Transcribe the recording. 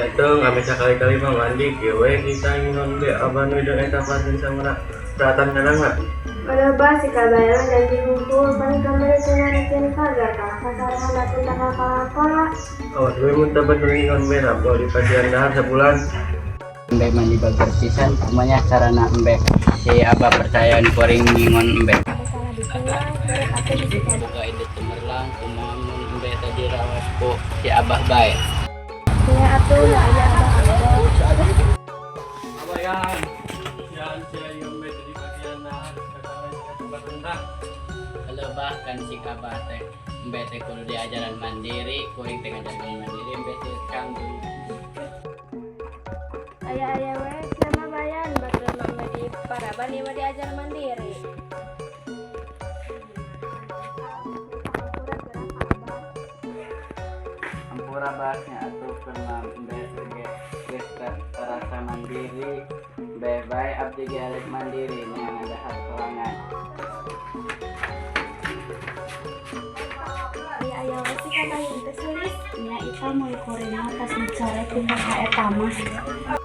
Dateng ame sakali-kali mah mandi kieu we kita ngingon ge abah nu hidung eta pasien samana perhatian kadang. Udah bah, si kabayan janji hungkul, paling kamari cenah rekin pagar kalah kasarahan atuh takal kalapa. Awas we mun teu bener ngingon be nah di pasian dahar sabulan. Embe mandi bager pisan, kumanya carana embe si abah percayaan kuring ngingon embe? Salah dituang, terus atuh bisa. Boga ide cemerlang, kumaha mun embe tadi rawas ku si abah bae? Nya atuh, ya aya abah abah. Abah yan. Yan si ayo embe tadi pasian dahar kasaran rendah. Kalau bahkan si abah teh embe teh kudu diajaran mandiri, kuring teh ngajarkeun mandiri, embe teh canggung. Aya-aya we sia bayan, batur mah di paraban ieu mah diajar mandiri. Hampura bahasnya atuh karena embe ge geus terasa mandiri embe bae, abdi ge arek mandiri neangan dahar sorangan. Aya-aya we si kabayan teh sulis. Nya ita mulai kuring mah pas dicarek ku kakak eta mah.